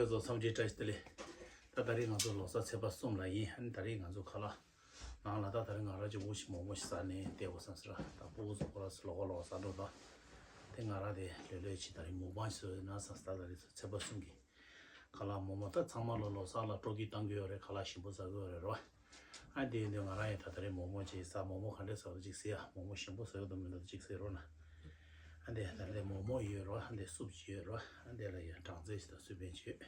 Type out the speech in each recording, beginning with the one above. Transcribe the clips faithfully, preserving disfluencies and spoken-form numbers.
ཚོ་འཚམས་འདྲི་བཀྲ་ཤིས་བདེ་ལེགས། ད་ད་རེས་ང་ཚོ་ལོ་གསར་ཚེས་པ་གསུམ་ལ་ཡིན། ཨ་ནི་ད་རེས་ང་ཚོ་ཁ་ལག་ནང་ལ་ད་ད་རེས་ང་རང་ཅིག་འུ་ཞིག་མོག་མོག་ཞིག་ཟ་ནས་བསྡད་དགོས་བསམ་ཟེར། ད་ཕྲུ་གུ་ཚོ་ཁོ་རང་ཚོ་ལོགས་ཀ་ལོགས་ཀ་ཟ་འགྲོ་ད། དེ་ང་རང་དེ་ལོས་ལོས་ཅིག་ད་རེས་མོག་པང་ཞིག་བཟོས་ན་བསམ་ཟེར། ད་ད་རེས་ཚེས་པ་གསུམ་གྱི་ཁ་ལག་མོག་མོག་ད་ཚང་མ་ལོ་ལོ་གསར་ལ་སྤྲོ་སྐྱིད་གཏང་གི་ཡོད་རེད། ཁ་ལག་ཞིམ་པོ་ཟ་གི་ཡོད་རེད་རོ། ཨ་དེ་ཡིན་དུས་ང་རང་ཡང་ད་ད་རེས་མོག་མོག་ཅིག་ཟ། མོག་མོག་ག་འདྲས་ཟ་བ་ཅིག་ཟེར་ཡ། མོག་མོག་ཞིམ་པོ་ཟ་གི་འདུག་མི་འདུག་ཅིག་ཟེར་རོགས་གནང་། ཨ་འདི་ད་ལྟ་མོག་མོག་ཡོད་རོ། ཨ་འདི་སུབ་ཅིག་ཡོད་རོ། ཨ་འདི་ལ་ཡ་སྦྲང་རྩི་ཞིག་དང་སུབ་པན་ཅིག་ཡོད།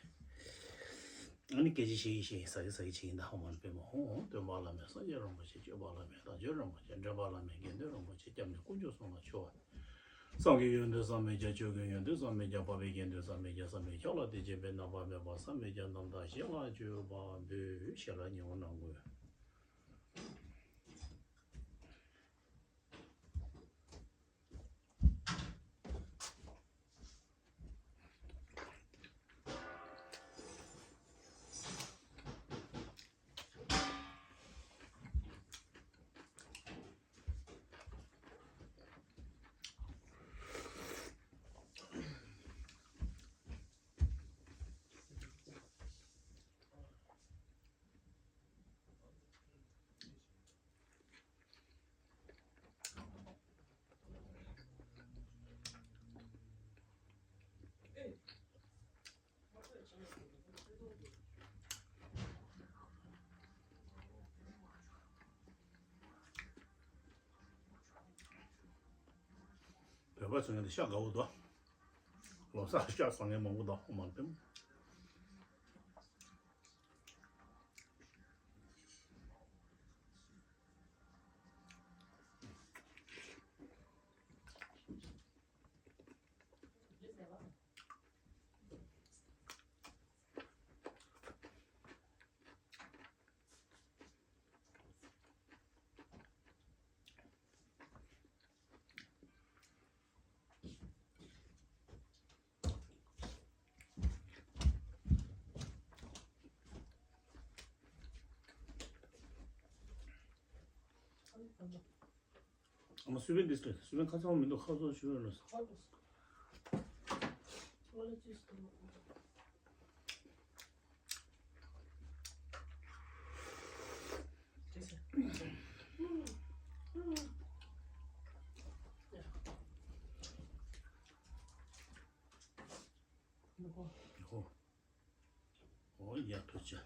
ཨ་ནི་སྐད་ཆ་བཤད་ཀྱི་བཤད་ཀྱི་ཟ་གི་ཟ་གི་བྱེད་ཀྱི་ཡིན་ད། ཧོ་མ་ལ་པད་མ་ཧོ། སྟོན་པ་བླ་མེད་སངས་རྒྱས་རིན་པོ་ཆེ། སྐྱོབ་པ་བླ་མེད་བདག་ཆོས་རིན་པོ་ཆེ། འདྲེན་པ་བླ་མེད་དགེ་འདུན་རིན་པོ་ཆེ། སྐྱབས་གནས་དཀོན་མཆོག་གསུམ་ལ་མཆོད་པ། སངས་རྒྱས་ཡོན་ཏན་བསམ་མི་ཁྱབ། ཆོས་ཀུན་ཡོན་ཏན་བསམ་མི་ཁྱབ། འཕགས་པའི་དགེ་འདུན་བསམ་མི་ཁྱབ། བསམ་མི་ཁྱབ་ལ་དད་བྱེད་པའི་རྣམ་པར་སྨིན་པ་བསམ་མི་ཁྱབ་རྣམས་དང་གཞན་ལ་མཆོད་པ་འབུལ། ཞལ་ལག་ཉེ་བར་གནང་དགོས། བོད་པ་ཚོ་ཡང་དེ་ཤ་དགའ་བོ་འདུག་ལོ་གསར་ཤ་ཟ་མཁན་མང་པོ་འདུག་ཧོ་མ་ལ་པད་མ། ཨ་མ་སུ་བན་དིས་ཏེ། སུ་བན་ཁ་ཚང་མི་འདུག་ཁ་ཚང་ཞུ་རོགས་ལ། ཨོ། ཨོ་ཡ། ཐུགས་རྗེ་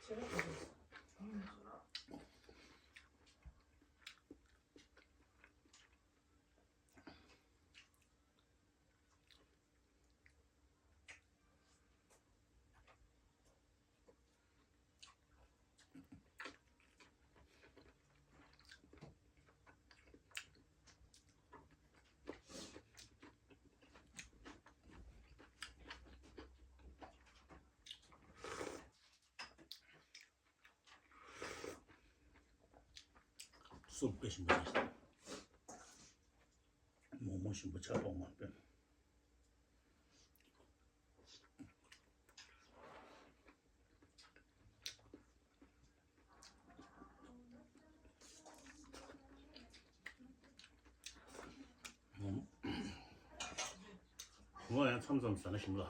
ཆེ། སུབ་དཔེ་ཞིམ་པོ་རེད། མོག་མོག་ཞིམ་པོ་ཆགས་ཐོག་མ་དཔེ། ངོ་ཡང་མཚམས་མཚམས་ཟ་ན་ཞིམ་ལ།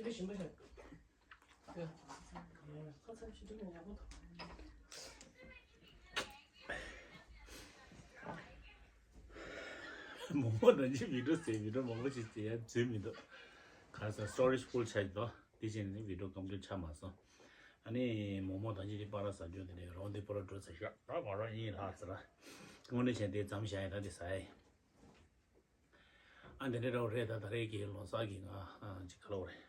སི་པེ་ཞིམ་པོ་ཞིག་མོག་མོག་ནང་བཞིན་བི་ཌིའོ་ཟེར་བི་ཌིའོ་མང་པོ་ཞིག་བྱེད་ཡ་བྱེད་མི་འདུག་ག་ས་སི་ཊོ་རེཇ་ཕུལ་ཆགས་ཀྱི་འདུག་དེ་བཞིན་ནི་བི་ཌིའོ་ཀོམ་པི་ལིཊ་ཆགས་མ་སོང་། ཨ་ནི་མོག་མོག་དང་ཅི་ཅི་པ་ར་ཟ་རྒྱུ་དེ་འདྲའི་རོ་འདི་པོ་ར་འགྲོ་ཚར་ཤག་ད་ང་རང་གཉིད་ལྷག་ཚར། དངོས་གནས་བྱས་ཏེ་མཚམས་བཞག་ཡ་ད་དེ་ཟ་ཡ་ཡིན། ཨ་འདི་འདྲའི་འདྲ་བོ་རེད། ད་ད་རེས་ཀྱི་ལོ་གསར་གྱི་ང་ཨ་ཅིག་ག་ལབ་དགོས་རེད།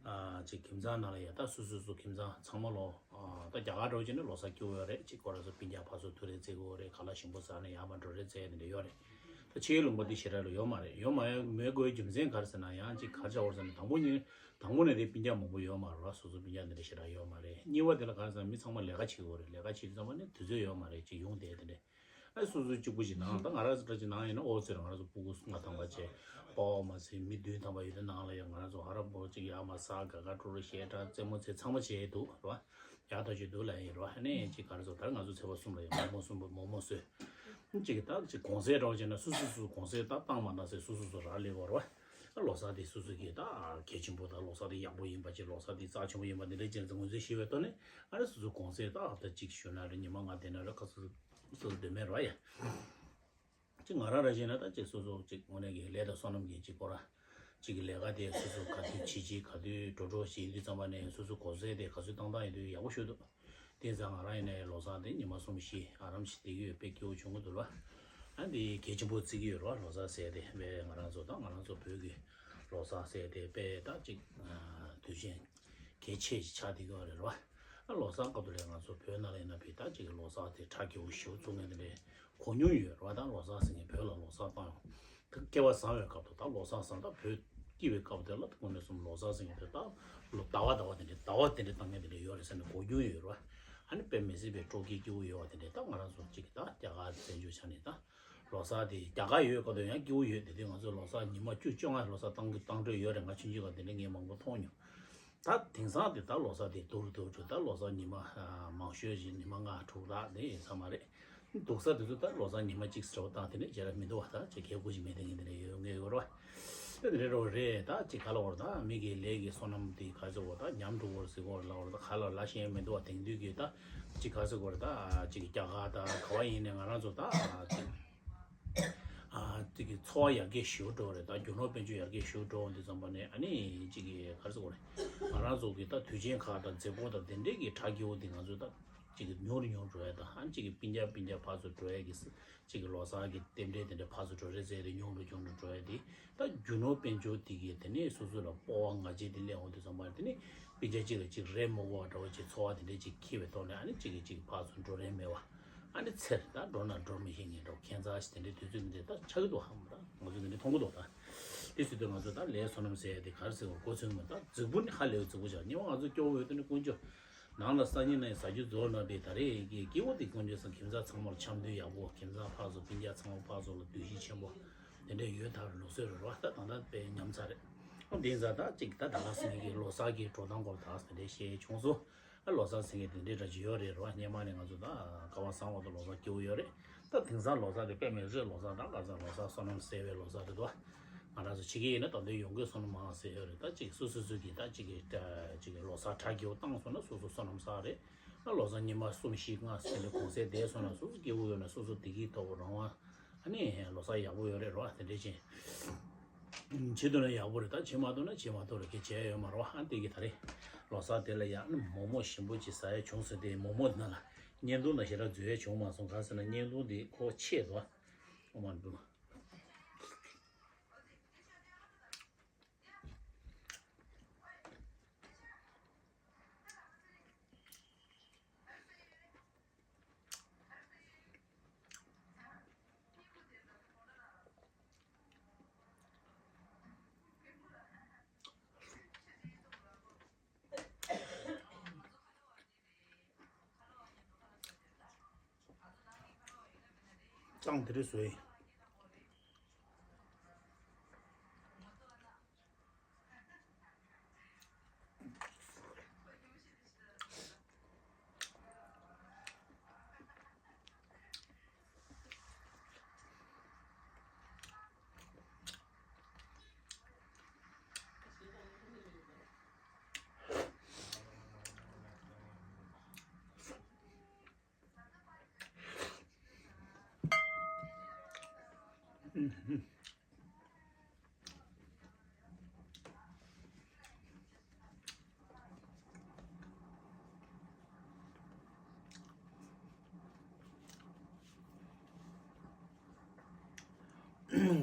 ཨ་ཅིག་ཁྱིམ་ཚང་ནང་ལ་ཡ་ད་སོ་སོ་སོ་ཁྱིམ་ཚང་ཚང་མ་ལོ་ཨ་ད་རྒྱ་གར་འདྲ་བོ་བྱས་ན་ལོ་གསར་སྐྱིད་པོ་ཡོད་རེད། ཅིག་ཁོ་རང་ཚོ་སྤུན་ཀྱག་ཕར་ཚུར་ཐུག་རེས་རྩེ་གི་ཡོད་རེད། ཁ་ལག་ཞིམ་པོ་ཟ་ནས་ཡར་མར་འགྲོ་རེས་རྩེ་ཡ་དེ་འདྲ་ཡོད་རེད། ད་ཕྱིའི་ལུང་པ་འདི་ཞེ་དྲག་ལ་ཡོད་མ་རེད། ཡོད་མ་ཡ་མེད་དགོས་རྒྱུ་མཚན་ག་རེ་ཟེར་ན་ཡང་ཅིག་ག་རེ་བྱ་བར་ཟེར་ན་དང་པོ་ཉིད་དང་པོ་ནས་དེ་སྤུན་ཀྱག་མང་པོ་ཡོད་མ་རེད་བ། སོ་སོ་སྤུན་ཀྱག་འདི་འདྲ་ཞེ་དྲག་ཡོད་མ་རེད། གཉིས་པ་དེ་ལ་ག་རེ་ཟེར་ན་མི་ཚང་མ་ལས་ཀ་བྱེད་ཀྱི་ཡོད་རེད། ལས་ཀ་བྱེད་དུས་ཙམ་པ་ནས་དུས་ཚོད་ཡོད་མ་རེད། ཅིག་ཡོང་བསྡད་དེ་འདྲ། ཨ་སོ་སོ་གཅིག་པུ་ཞིག་ནང་ད་ང་རང་ཚོ་འདྲ་ཅིག་ནང་ཡིན་ན་ཨོ་ཙི་རེད། ང་རང་ཚོ་སྤུ་གུ་ལྔ་ཐམ་པ་བྱས་པ་ཨོ་མ་ཚད་མི་བདུན་ཐམ་པ་ཡོད་དུས་ནང་ལ་ཡང་ང་རང་ཚོ་ཧ་ར་པོ་ཅིག་ཡར་མར་ཟ་དགའ་དགའ་སྤྲོ་སྤྲོ་བཤད་གྲྭ་རྩེད་མོ་རྩེ་ཚང་མ་བྱས་འདུག་རེད་བ། ཡག་ཐག་ཆོད་འདུག་ལབ་ཡིན་རེད་བ། ཨ་ནི་ཅིག་ག་རེ་ཟེར་ད་ང་ཚོ་ཚེས་པ་གསུམ་ལ་ཡང་མོག་མོག་གསུམ་པོ་མོག་མོག་བཟོས། ཅིག་ད་ཅིག་གུང་སེང་འདྲ་བོ་བྱས་ན་སོ་སོ་སོ་གུང་སེང་ད་བཏང་མ་བཏང་ཟེར་སོ་སོ་སོ་རག་ལས་པ་རེད་བ། ཨ་ལོ་གསར་དེ་སོ་སོ་གིས་ད་གལ་ཆེན་པོ་དང་ལོ་གསར་དེ་ཡག་པོ་ཡིན་པ་ཅིག་ལོ་གསར་དེ་རྩ་ཆེན་པོ་ཡིན་པ་འདི་འདྲ་ཅན་ཚོ་ངོས་འཛིན་ཞུས་པའི་ཐོག་ནས་ཨ་རེ་སོ་སོ་གུང་སེང་ད་ཧབ་ཏ་གཅིག་ཞུ་ན་རེད། ཉི་མ་ལྔ་བསྡད་ན་རེད། ཁ་སོ་སོ་སོ་སྡོད་མེད་ར་ཡ། ཅིག་ང་རང་ར་བྱས་ན་ད་ཅིག་སོ་སོ་ཅིག་དངོས་གནས་ཀྱི་ལས་དང་བསོད་ནམས་ཀྱི་ཅིག་ཁོ་ར་ཅིག་གི་ལས་ཀ་དེ་སོ་སོ་ག་དུས་བྱེད་ཅིག་ག་དུས་འགྲོ་འགྲོ་ཞིག་ཡིན་དུས་ཙམ་པ་ནས་སོ་སོ་གོ་ས་དེ་ག་ཚོད་བཏང་བཏང་ཡིན་དུས་ཡག་པོ་ཞུ་འདུག་དེ་ཙང་ང་རང་ཡིན་ནའི་ལོ་གསར་དེ་ཉི་མ་གསུམ་བཞི་ཨ་རམ་ཞིག་བསྡད་ཀྱི་ཡོད། དཔེ་སྐྱིད་པོ་བྱུང་གི་འདུག་ལ། ཨ་འདི་གལ་ཆེན་པོ་བརྩི་གི་ཡོད་རེད་བ། ལོ་གསར་ཟེར་དེ་དཔེ་ང་རང་ཚོ་ད་ང་རང་ཚོ་བོད་ཀྱི་ལོ་གསར་ཟེར་དེ་དཔེ་ད་ཅིག་དུས་ཆེན་གལ་ཆེ་ཞིག་ཆགས་བསྡད་ཀྱི་ཡོད་རེད་རེད་བ། ཨ་ལོ་གསར་སྐབས་དུ་ལས་ང་ཚོ་བོད་ནང་ལ་ཡིན་ན་བི་ད་ཅིག་གི་ལོ་གསར་དེ་གྲ་རྒྱས་པོ་ཞེ་པོ་བཙུགས་མཁན་དེ་འདྲའི་གོ་མྱོང་ཡོད་རེད་བ། ད་ལོ་གསར་ཟེར་མཁན་བོད་ལ་ལོ་གསར་བཏང་ཡོང་། ད་སྐལ་བ་བཟང་བའི་སྐབས་དུ་ད་ལོ་གསར་བཟང་ད་བོད་སྐྱིད་པའི་སྐབས་དེ་ལ་དངོས་གནས་སོང་ལོ་གསར་ཟེར་མཁན་དེ་ད་ལོ་ཟླ་བ་ཟླ་བ་དེ་འདྲའི་ཟླ་བ་དེ་འདྲའི་བཏང་མཁན་དེ་འདྲ་ཡོད་རེད་ཟེར་ནས་གོ་རྒྱུ་ཡོད་རེད་བ། ཨ་ནི་དཔེ་མི་སྲིད་པའི་སྤྲོ་སྐྱིད་སྐྱིད་པོ་ཡོད་བ་དེ་འདྲའི་ད་ང་རང་ཚོ་གཅིག་གི་ད་རྒྱ་གར་བཙན་བྱོལ་ཆ་ནས་ད་ལོ་གསར་དེ་རྒྱ་གར་ཡོད་སྐབས་དུ་ཡང་སྐྱིད་པོ་ཡོད། དེ་དུས་ང་ཚོ་ལོ་གསར་ཉི་མ་བཅུ་བཅོ་ལྔ་ལོ་གསར་བཏང་གི་བཏང་འགྲོ་ཡོད་རེད། ང་ཆུང་ཆུང་སྐབས་དེ་འདྲའི་ངས་མང་པོ་མཐོང་མྱོང་། ད་དེང་སང་དེ་ད་ལོ་གསར་དེ་སྡུག་རུ་སྡུག་རུ་ད་ལོ་གསར་ཉི་མ་མང་ཤོས་ཤིག་ཉི་མ་ལྔ་དྲུག་ལྷག་དེ་ཡིན་ས་མ་རེད། སྡུག་ས་དེ་ཚོ་ད་ལོ་གསར་ཉི་མ་གཅིག་ཟེར་བ་དང་དེ་ནས་རྗེས་ལ་མི་འདུག་བ། ད་ཅིག་གལ་དགོས་ཤིག་མེད་དེ་ངས་དེ་འདྲ་ཡོད་ངེས་ཡོད་རེད་བ། ད་དེ་འདྲ་རེད་བ། རེད་ད་ཅིག་ག་ལ་བར་ད་མི་གི་ལས་ཀྱི་བསོད་ནམས་དེ་ག་ཚོད་བར་ད་ཉམས་འགྲོ་བར་ཟེར་བར་ལ་བར་ད་ག་ལ་ལ་ཤེས་མི་འདུག་བ། དེང་དུས་ཀྱི་ད་ཅིག་ག་ཚོད་བར་ད་ཅིག་རྒྱ་གར་ད་ག་བ་ཡིན་ནས་ང་རང་ཚོ་ད་ཅིག་ཨ་དེ་གི་འཚོ་བ་ཡར་རྒྱས་ཞེ་པོ་འགྲོ་བ་རེད། ད་རྒྱུ་ནོར་དཔལ་འབྱོར་ཡར་རྒྱས་ཞེ་པོ་འགྲོ་འོང་དུས་ཙམ་པ་ནས་ཨ་ནི་ཅིག་གི་ག་རེ་ཟེར་དགོས་རེད། ང་རང་ཚོ་གི་ད་དུས་ཆེན་ཁག་དང་མཛད་སྒོ་དང་དེ་འདྲས་ཀྱི་གྲ་རྒྱས་པོ་དེ་ང་ཚོ་ད་ཅིག་གི་ཉུང་རུ་ཉུང་རུ་འགྲོ་ཡ་དང་ཨ་ནི་ཅིག་གི་སྤུན་ཀྱག་སྤུན་ཀྱག་ཕར་ཚུར་འགྲོ་ཡ་གི་ཅིག་གི་ལོ་གསར་གི་རྟེན་འབྲེལ་དེ་འདྲས་ཕར་ཚུར་འགྲོ་རེས་ཟེར་དེ་ཉུང་རུ་ཉུང་རུ་འགྲོ་ཡ་དེ་ད་རྒྱུ་ནོར་དཔལ་འབྱོར་དེ་གི་དེ་ནས་སོ་སོ་ལ་སྤོབས་པ་ང་རྒྱལ་དེ་སླེབས་འོང་དུས་ཙམ་པ་དེ་ནས་སྤུན་ཀྱག་ཅིག་ལ་ཅིག་རེ་མ་དགོས་པ་འདྲ་བོ་ཅིག་འཚོ་བ་དེ་འདྲས་ཅིག་འཁྱེར་བའི་ཐོག་ནས་ཨ་ནི་ཅིག་གི་ཅིག་ཕར་ཚུར་འགྲོ་རན་མེད་པ། ཨ་ནི་ཚེར་ད་འགྲོ་ན་འགྲོ་མི་ཤེས་ངེས་འགྲོ་ཁྱད་མཚར་ཞིག་དེ་འདྲའི་དུས་ཚོད་འདི་འདྲའི་ད་ཆགས་ཀྱི་འདུག་ཧམ། ད་ང་ཚོ་འདི་འདྲའི་མཐོང་གི་འདུག་ད་དེ་ཟེར་དུས་ང་ཚོ་ད་ལས་བསོད་ནམས་ཟེར་ཡ་དེ་ག་རེ་ཟེར་བ་གོ་ཚོད་མ་ད་རྫིག་པོ་ནི་ཧ་ལས་རྫིག་པོ་ཆགས། སྔོན་མ་ང་ཚོ་སྐྱོ་བོ་ཡོད་དུས་ནི་དཀོན་མཆོག་ནང་ལ་སང་ཉིན་ནས་ཟ་རྒྱུ་རྫོགས་ན་པའི་ད་རེས་ཀྱི་སྐྱེ་བོ་དེ་དཀོན་མཆོག་སང་ཁྱིམ་ཚང་ཚང་མར་འཆམ་མཐུན་ཡག་པོ་ཁྱིམ་ཚང་ཕར་ཚུར་སྤུན་ཀྱག་ཚང་མ་ཕར་ཚུར་ལ་འདུ་ཤེས་ཆེན་པོ་དེ་འདྲ་ཡོད་ཐབས་ལུགས་སྲོལ་རེད་བ། ད་ད་ལྟ་དཔེ་ཉམས་ཚར་རེད། ཨ་དེ་ཡིན་ཙང་ད་ཅིག་ད་ད་ག་སེང་གེ་ལོ་གསར་གྱི་འགྲོ་སྟངས་སྐོར་ད་དེ་འདྲ་བཤད་བྱུང་སོང་། ཨ་ལོ་གསར་ཟེར་མཁན་དེ་འདྲའི་འདྲ་ཅིག་ཡོད་རེད་རེད་བ། སྔོན་མ་ནས་ང་ཚོ་ད་སྐལ་བ་བཟང་བ་དང་ལོ་གསར་སྐྱིད་པོ་ཡོད་རེད། ད་དེང་སང་ལོ་གསར་དེ་དཔེ་མི་སྲིད་ལོ་གསར་ད་ག་ས་ལོ་གསར་བསོད་ནམས་ཟད་པའི་ལོ་གསར་རེད་དོ། ང་རང་ཚོ་ཕྱི་རྒྱལ་ཡིན་ན་ད་དུང་ཡོང་སྒོས་བསོད་ནམས་མང་ཟེར་ཡོད་རེད། ད་ཅིག་སོ་སོ་སོ་གིས་ད་ཅིག་གི་ཅིག་གི་ལོ་གསར་གྲ་རྒྱས་པོ་བཏང་སོང་ན་སོ་སོ་བསོད་ནམས་བསགས་རེད། ད་ལོ་གསར་ཉི་མ་གསུམ་བཞི་ལྔ་ཟེར་ནས་གུང་སེང་བསྡད་སོང་ན་སོ་སོ་སྐྱིད་པོ་ཡོད་ན་སོ་སོ་བདེ་སྐྱིད་ཐོབ་པོ་རང་དབང་། ཨ་ནི་ལོ་གསར་ཡག་པོ་ཡོད་རེད་རོ། དེ་འདྲ་ཅིག་བྱེད་ཐུབ་ན་ཡག་པོ་རེད། ད་བྱེད་མ་ཐུབ་ན་བྱེད་མ་ཐུབ་རེད། ཁྱད་བྱས་ཡོད་མ་རེད་བ། ཨ་དེ་གི་ད་རེས་ལོ་གསར་དེ་ལ་ཡང་ནི་མོག་མོག་ཞིམ་པོ་ཅིག་ཟ་ཡ་བྱུང་ཟེར་ཏེ་མོག་མོག་ནང་ལ་བརྙན་ཐུང་ལ་ཞེ་དྲག་འཛུལ་ཡ་བྱུང་མ་སོང་། ག་ཟེར་ན་བརྙན་ཐུང་དེ་ཁོ་ཆད་འདུག་བ། ཨོ་མ་འདུག་ཅང་དེ་རིང་བཟོས།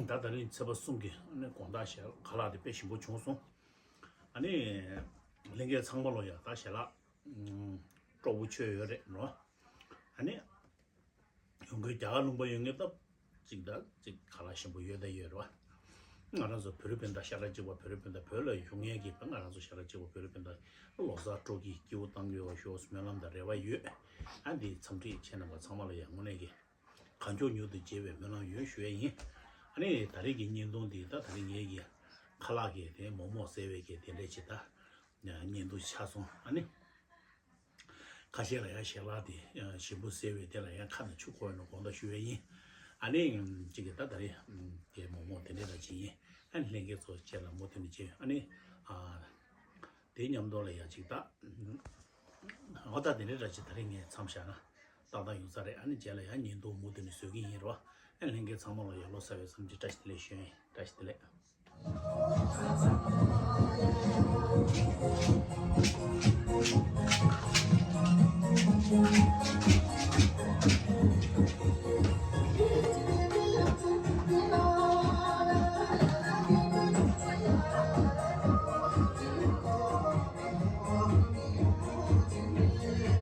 ད་ད་རིང་ཚེས་པ་གསུམ་གྱི་ཨ་ནི་དགོང་དག་ཞལ་ཁ་ལག་དེ་དཔེ་ཞིམ་པོ་བྱུང་སོང་། ཨ་ནི་ལྷན་རྒྱས་ཚང་མ་ལོ་ཡ་ད་ཞལ་ལག་ཨུམ་སྤྲོ་པོ་མཆོད་ཡོད་རེད་ནོ། ཨ་ནི་ཡོང་མཁན་རྒྱ་གར་ལུང་པ་ཡོད་མཁན་སྟབས་གཅིག་དང་གཅིག་ཁ་ལག་ཞིམ་པོ་ཡོད་ད་ཡོད་རེད་བ། ང་རང་ཚོ་བོད་རིགས་སྤུན་ཟླ་ཤ་ཁྲག་གཅིག་པ་བོད་རིགས་སྤུན་ཟླ་བོད་ལ་ཡོང་མཁན་གྱི་ང་རང་ཚོ་ཤ་ཁྲག་གཅིག་པ་བོད་རིགས་སྤུན་ཟླ་ལོ་གསར་སྤྲོ་གི་སྐྱིད་པོ་བཏང་གི་ཡོད་པ་ཞུ་བ་སྨོན་ལམ་དང་རེ་བ་ཡོད། ཨ་འདི་འཚམས་འདྲི་ཁྱེད་རྣམ་པ་ཚང་མ་ལ་ཡང་དངོས་གནས་ཀྱི་གང་མགྱོགས་མྱུར་དུ་མཇལ་བའི་སྨོན་ལམ་ཡོད་ཞུ་ཡས་ཡིན། ཨ་ནི་ད་རེས་ཀྱི་བརྙན་ཐུང་འདི་ད་ད་རེས་ངེད་ཀྱི་ཁ་ལག་གི་དེ་མོག་མོག་ཟེར་བའི་གི་དེ་འདྲས་ཅིག་ད་བརྙན་ཐུང་ཆགས་སོང་། ཨ་ནི་ཁ་ཤས་ལ་ཡང་ཞལ་ལག་དེ་ཞིམ་པོ་ཟེར་བའི་དེ་ལ་ཡང་ཁ་ནས་ཆུ་འཁོར་བའི་ནང་དགོངས་དག་ཞུ་ཡས་ཡིན། ཨ་ནི་ཅིག་གི་ད་ད་རེས་དེ་མོག་མོག་དེ་འདྲས་ད་ཅིག་ཡིན། ཨ་ནི་ལྷན་རྒྱས་ཚོ་བཅས་ལ་མུ་མཐུད་ནས་བྱེད་ཨ་ནི། དེ་མཉམ་དུ་ལ་ཡ་ཅིག་ད། འོ་ད་དེ་འདྲའི་འདྲ་ཅིག་ད་རེས་ངས་མཚམས་བཞག་ན་ཏག་ཏག་ཡོང་ས་རེད། ཨ་ནི་རྗེས་ལ་ཡང་བརྙན་ཐུང་མུ་མཐུད་ནས་བཟོ་གི་ཡིན་རོ། ཨ་ལྷན་རྒྱས་ཚང་མ་ལ་ཡང་ལོ་གསར་བའི་འཚམས་འདྲི་བཀྲ་ཤིས་བདེ་ལེགས་ཞུ་ཡིན། བཀྲ་ཤིས་བདེ་ལེགས།